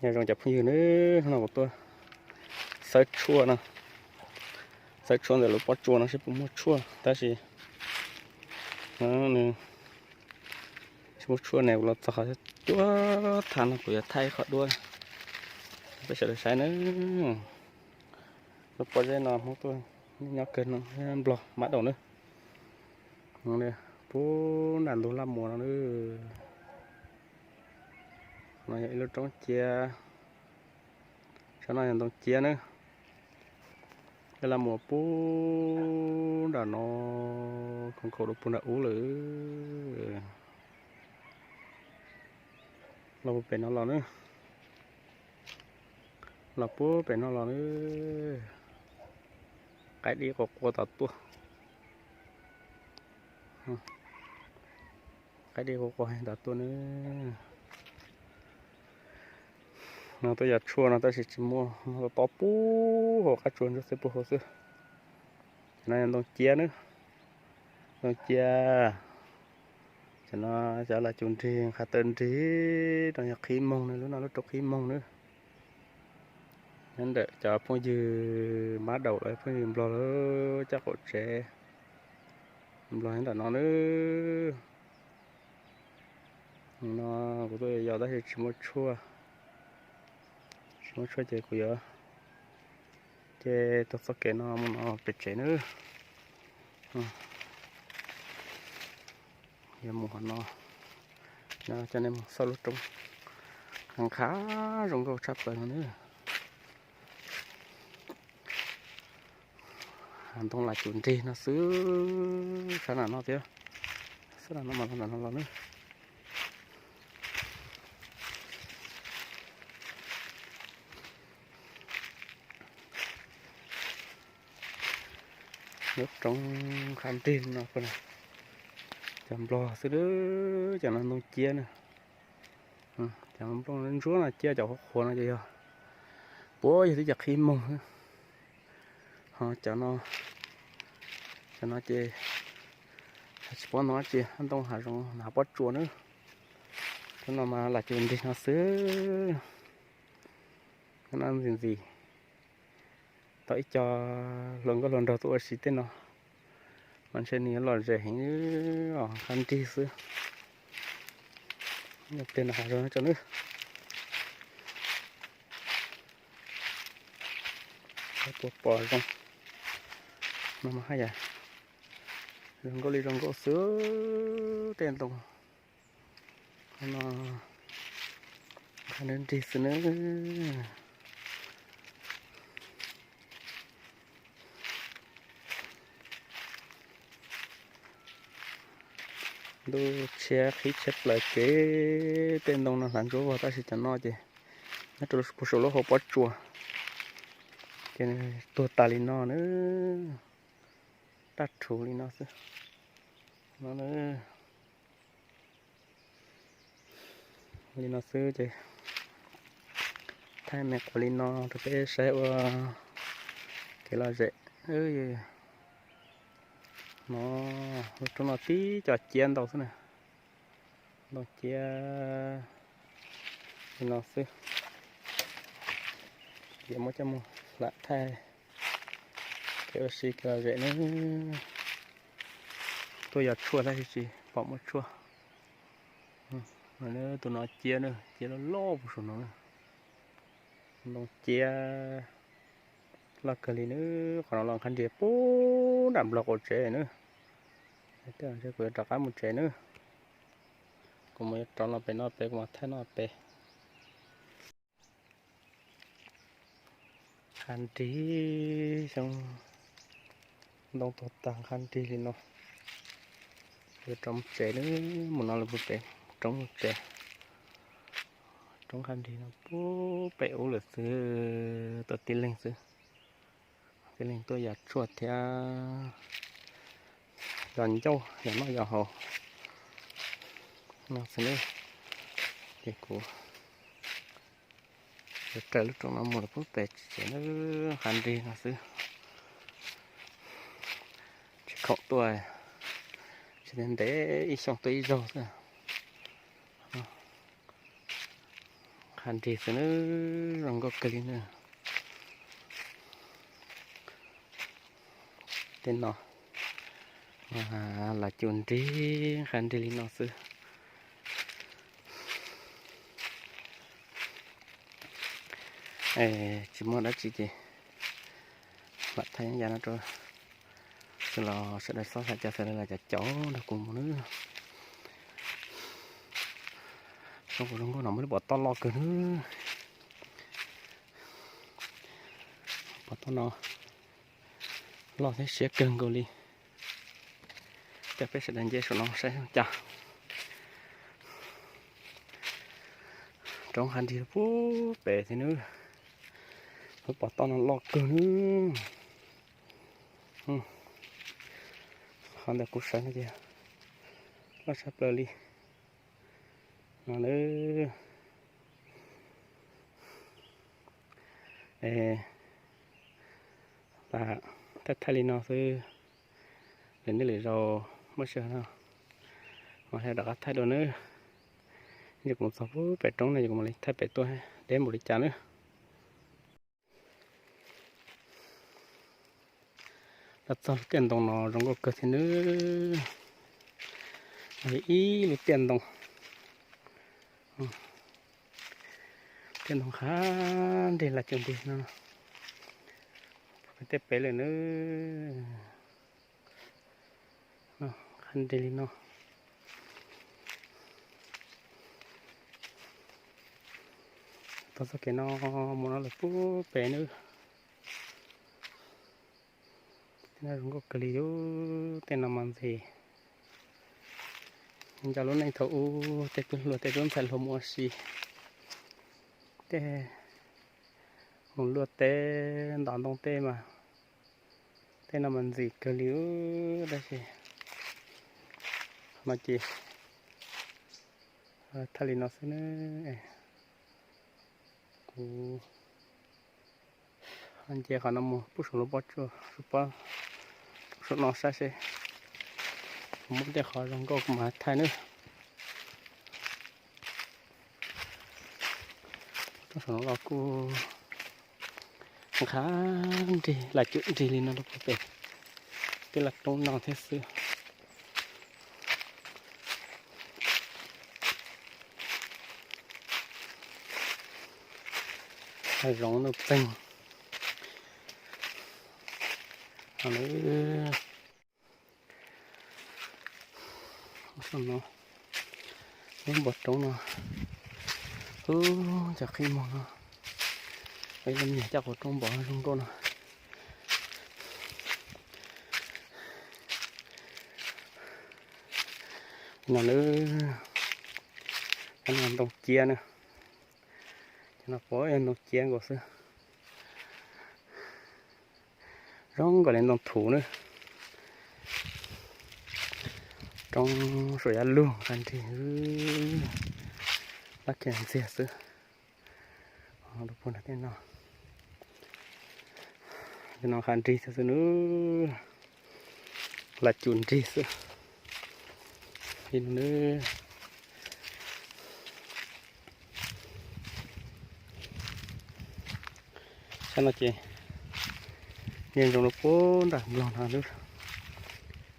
Nyob zoo cov phooj ywg nawb, hnub no kuv tuaj xawb tshuaj no, xawb tshuaj ntawm lub pob tsuas no seb puas muaj tshuaj, tab sis nws tsis muaj tshuaj ne. Kuv los txog qhov cuab thav no kuv yuav thaij qhov duab peb sawv daws saib nawb. Lub pob zeb no Hmoob tuaj nyob kawg no, Nplog mab daum nawb. Pub nram ntug laj muas no nawb. No yog ib lub roob ciab, saum no yog ntoo ciab nawb. Tej laj muas pub nram no, khoov nkaus rau puag nram ub lawm. Los puag pem no los nawb, los puag pem no los nawb. Qaib dib quas quas tom tuaj, qaib dib quas quas tom tuaj nawb. No tuaj yos tshuaj no tab sis tsis muaj, no tob tob pub hauv qab tsuas ntsuab xwb, pub hauv xwb. Cov no yog ntoo ciab nawb, ntoo ciab. Cov no cov lam cum nrig, nqha taw nrig, no yog qhib moog nawb, lub no lub roob qhib moog nawb. Nyob ntawm cov phooj ywg mab daum los phooj ywg Nplog lawv caj qaum tsev Nplog nyob ntawm no nawb. No kuv tuaj yos tab sis tsis muaj tshuaj, tsis muaj tshuaj ces kuv yuav ces taug txoj kev no mus no pem tsev nawb. Yuav mus qhov no, coj nej mus xauj lub roob nqha zoo nkauj tshaj plaws no nawb. Hav ntoo lam cum nrig no xwb, sab nram no thiab, sab nram no mas los nram no los nawb. Lub roob nqha nrig no, cov Nplog xwb, cov no ntoo ciab na. Cov nplooj ntsuab no ciab, cov qhuav qhuav no ces yog puab yog tib cov qhib moog xwb. Ho cov no, cov no ces tsis paub no dab tsi, ntoo hav zoov hav pob tsuas nawb. Cov no mas lam cum nrig no xwb. No ntxim ntxim tau ib co hluas nkauj hluas nraug tuaj ua si tej no, mas ntshe nws yuav lom zem heev os, nqha nrig xwb. Yog pliag no hav zoov tso nawb. Puas pom zoo no mas haj yam zoo nkauj li zoo nkauj xwb tej ntoo no, nqha nrig xwb nawb. Ntuj tshiab qhib tshiab plaws kev, tej ntoo no hlav ntsuab vog tab sis cov no ces nyob rau puag saum lub hauv pob tsuas ces tuag tas li no nawb. Daj rhuv li no xwb. No li no xwb ces thaij me qhuav li no rau peb saib ua kev lom zem. No, lub roob no tib co ciab ntau xwb na, ntoo ciab li no xwb. Ces muab coj mus hla thaij kev ua si kev lom zem nawb. Tuaj yos tshuaj tab sis tsis pom muaj tshuaj. Tus no ciab na, ciab loj loj puag saum no na. Ntoo ciab loj kawg li nawb. Qhov no los nqha nrig puag nram Nplog qaum tsev nawb. Kuv yuav rov qab mus tsev nawb. Kuv mus yuav rov los pem no pem, kuv mam thaij no pem. Nqha nrig xyoo, ntoo tuag tag nqha nrig li no. Yuav rov mus tsev nawb, mus no los mus pem roob mus tsev. Roob nqha nrig no puag pem ub lawm xwb, tuaj tib leeg xwb. Tib leeg tuaj yos tshuaj thiab yos ncauj yos noj yos haus no xwb nawb. Ces kuv yuav raws lub roob no mus los puag pem tsev nawb, nqha nrig no xwb. Tsis khoom tuaj, tsis ntev ib xyoos tuaj ib zaug xwb. Nqha Qha nrig xwb na, zoo nkauj kawg li na. Tej no lam cum nrig, qha nrig li no xwb. Tsis muaj dab tsi ces lam thaij ya no rau xwb los sawv daws txhob xav cas xav li los cas caum nrog kuv mus nawb. Zoo kuv zoo nkauj no muaj lub pov toj loj kawg nawb. Pov toj no loj thiab siab kawg nkaus li. Coj peb sawv daws nce saum no saib cas. Roob qha nrig pub pem thiab nawb. Lub pov toj no loj kawg nawb. Qhov ntawm kuv sawv no ces loj tshaj plaws li no nawb. Lam thaij thaij li no xwb, lwm hnub lwm zaus muaj sij hawm no mam li rov qab thaij dua nawb. Yog kuv txog pem roob no yog kuv mam li thaij pem tuaj deb npaum li cas nawb. Los txog lub tiaj ntoo no zoo nkauj kawg thiab nawb. Ib lub tiaj ntoo, tiaj ntoo qha nrig lam cum nrig no, tej pem lawm nawb. Qha nrig li no. Tau txoj kev no mus no lawm pub pem nawb. Tej no zoo nkauj kawg li, tej no mas ntxim nco lub neej thaum ub tej tub hluas tej tub ntxhais hluas mus ua si, tej mus luaj teb ntom ntoo tej mas, tej no mas ntxim kawg li. Tab sis qhov no ces thaij li no xwb nawb. Kuv nce qhov no mus pub saum lub pob tsuas, pub saum no saib seb muaj tej qhov zoo nkauj kuv mam thaij nawb. Roob saum no los kuj qha nrig lam cum nrig li no rau pem, twb lam roob no thiab xwb. Hav zoov nuj txeeg no. Lub npoo roob no, ub, cov qhib muag no, ib lub niag caj quas roob npoo zoo nkauj no. No lawm, ntoo ciab na, cov no puav yog ntoo ciab nkaus xwb. Zoo nkaus li ntoo thuv na. Roob suam yav lug qha nrig, lab kiag ntxiag xwb. Puag nram tej no, tej no qha nrig xwb xwb nawb, lam cum nrig xwb li no nawb. Sab no ces nce ntsoov rau puag nram nplog no nawb,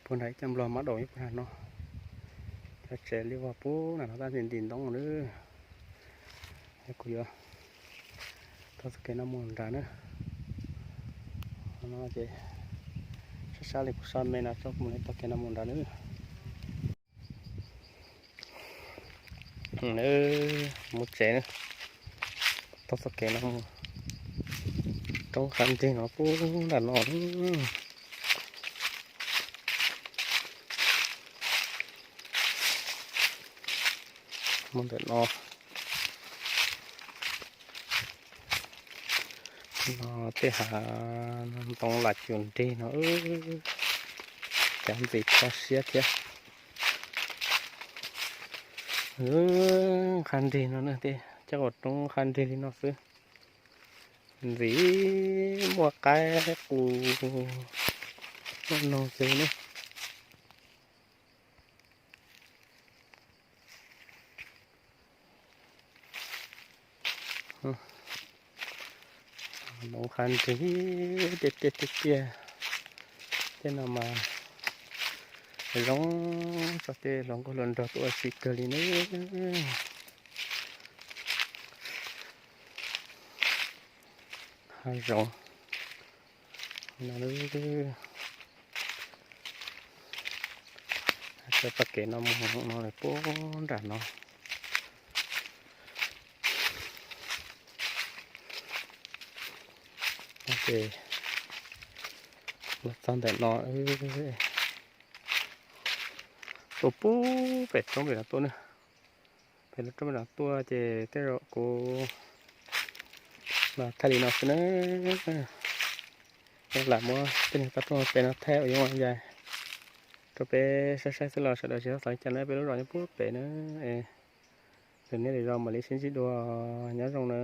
puag nram ib co nplog mab daum ib puag nram no, cov tsev liaj vog puag nram no tab sis ntim ntoob nawb. Kuv yuav taug txoj kev no mus nrad nawb. No ces sab sab li kuv sab me no tso kuv mam li taug kev no mus nrad nawb. Mus tsev nawb, taug txoj kev no mus roob qha nrig no puag nram no. Mus ntawm no, no tej hav ntoo lam cum nrig no, cav ntxim kho siab thiab. Qha nrig no, tej caj quas roob qha nrig li no xwb, ntxim muaj qaib qus muaj noog xwb nawb. Hmoov qab nrig tiag tiag tiag tiag. Tej no mas zoo tso tej hluas nkauj hluas nraug tuaj ua si kawg li nawb. Hav zoov no, cov txoj kev no mus no lawm puag nram no. Ces los txog ntawm no, tuaj puag pem roob pem no tuaj na. Pem roob pem no tuaj ces tej zaum kuv los thaij li no xwb na. Lam muab tej niag paj tuaj pem no thaij ua yoov ua yais rau peb saib saib xwb los sawv daws tsis txhob xav li cas na, peb lub zos nyob puag pem na. Lwm hnub lwm zaus mam li sib ntsib dua, nyob zoo na.